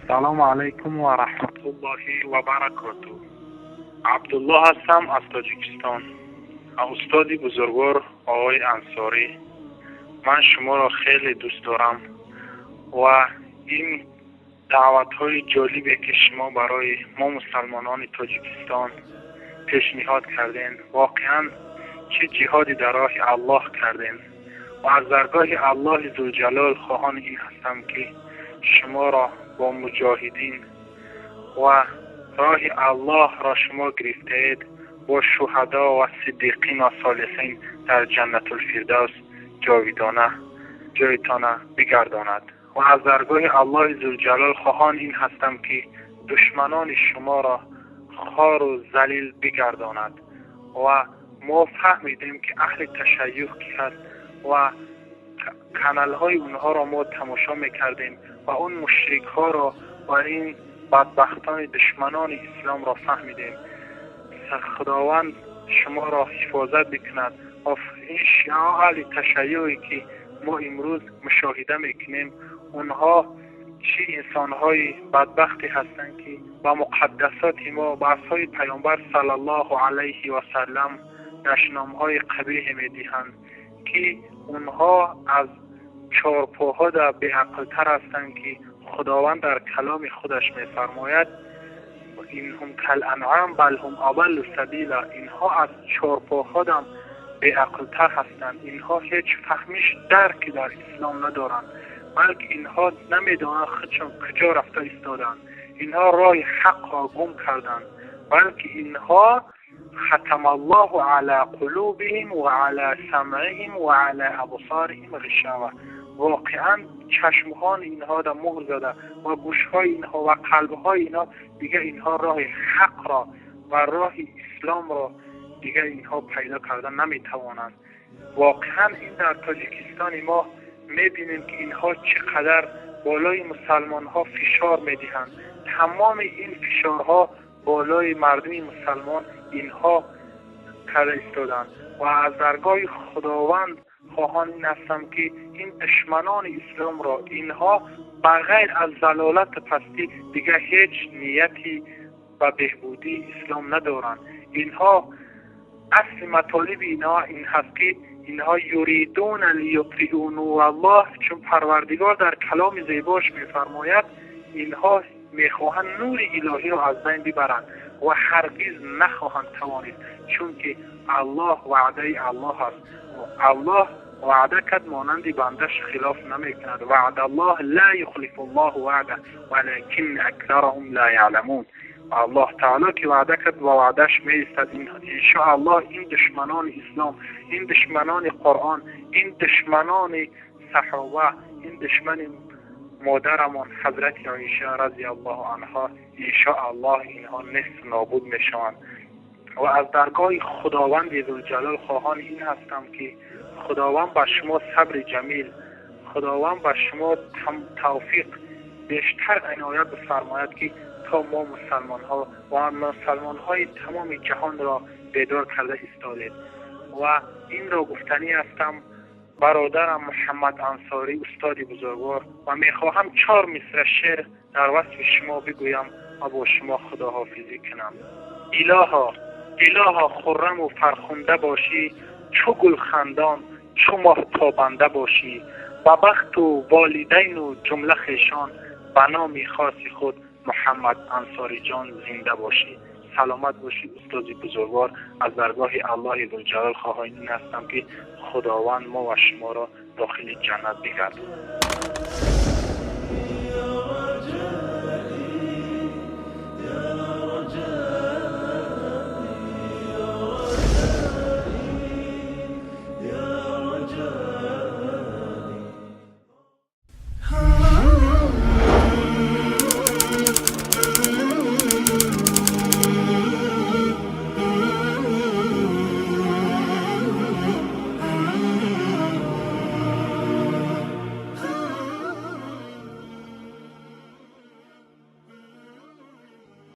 Салому алайкум ва раҳматуллоҳи ва баракоту. Абдуллоҳ ҳастам аз Тоҷикистон. Устоди бузургвор оғои Ансорӣ, ман шуморо хеле дӯст дорам ва ин даъватҳои ҷолибе ки шумо барои мо мусалмонони Тоҷикистон пешниҳод кардем, воқеан чӣ ҷиҳоди дар роҳи Аллоҳ кардем ва аз даргоҳи Аллоҳи Зулҷалол хоҳони ин ҳастам ки шуморо бо муҷоҳидин ва роҳи Аллоҳро шумо гирифтаед бо шуҳадо ва сиддиқин ва солиҳин дар Ҷаннатулфирдавс ҷовидона ҷойтона бигардонад ва аз даргоҳи Аллоҳи Зулҷалол хоҳон ин ҳастам ки душманони шуморо хору залил бигардонад ва мо фаҳмидем ки аҳли ташайюъ ки ҳаст ва каналҳои онҳоро мо тамошо мекардем ва он мушрикҳоро ва ин бадбахтони душманони исломро фаҳмидем. Худованд шуморо ҳифозат бикунад ва ин шиаҳо аҳли ташайюъе ки мо имрӯз мушоҳида мекунем, онҳо чӣ инсонҳои бадбахте ҳастанд ки ба муқаддасоти мо, ба асҳоби Паёмбар саллаллоҳу алайҳи васаллам дашномҳои қабиҳе медиҳанд ки онҳо аз чорпоҳо беақлтар ҳастанд ки Худованд дар каломи худаш мефармояд: инҳум кал-анъам бал ҳум адаллу сабила. Инҳо аз чорпоҳо беақлтар ҳастанд. Инҳо ҳеҷ фаҳмиш дарки дар ислом надоранд, балки инҳо намедонанд худшон куҷо рафта истоданд. Инҳо роҳи ҳақро гум карданд, балки инҳо хатамаллоҳу ала қулубиҳим ва ала самъиҳим ва ала абсориҳим ғишава. Воқеан чашмҳои инҳо дар муҳр зада ва гӯшҳои инҳо ва қалбҳои инҳо, дигар инҳо роҳи ҳақро ва роҳи исломро дигар инҳо пайдо карда наметавонанд. Воқеан ин дар Тоҷикистони мо мебинем ки инҳо чӣ қадар болои мусалмонҳо фишор медиҳанд. Тамоми ин фишорҳо болои мардуми мусалмон инҳо карда истоданд ва аз даргоҳи Худованд хоҳон ин ҳастам ки ин душманони исломро инҳо ба ғайр аз залолату пастӣ дигар ҳеҷ нияти ба беҳбудии ислом надоранд. Инҳо асли матолиби инҳо ин ҳаст ки инҳо юридуна лиютфиу нураллоҳ, чун Парвардигор дар каломи зебош мефармояд, инҳо мехоҳанд нури илоҳиро аз байн бибаранд ва ҳаргиз нахоҳанд тавонист, чунки Аллоҳ ваъдаи Аллоҳ аст. Аллоҳ ваъда кард, монанди бандаш хилоф намекунад. Ваъдаллоҳ ла юхлифуллоҳу ваъда валакин аксараҳум ла яъламун. Аллоҳ таоло ки ваъда кард, ба ваъдаш меистад. Иншоаллоҳ ин душманони ислом, ин душманони Қуръон, ин душманони саҳоба, ин душмани модарамон ҳазрати Оиша разияллоҳу анҳо, иншоаллоҳ инҳо несту нобуд мешаванд. Ва аз даргоҳи Худованди Зулҷалол хоҳони ин ҳастам ки Худованд ба шумо сабри ҷамил, Худованд ба шумо тавфиқ бештар иноят бифармояд ки то мо мусалмонҳо ва мусалмонҳои тамоми ҷаҳонро бедор карда истодед. Ва инро гуфтанӣ ҳастам бародарам Муҳаммад Ансорӣ, устоди бузургвор, ва мехоҳам чор мисра шеър дар васфи шумо бигӯям ва бо шумо худоҳофизӣ кунам. Илоҳо, илоҳо, хурраму фархунда бошӣ, чу гулхандон, чу моҳ тобанда бошӣ, ба бахту волидайну ҷумла хешон, ба номи хоси худ Муҳаммад Ансориҷон зинда бошӣ. Саломат бошӣ, устоди бузургвор. Аз даргоҳи Аллоҳи Зулҷалол хоҳони ин ҳастам ки Худованд мо ва шуморо дохили ҷаннат бигардонад.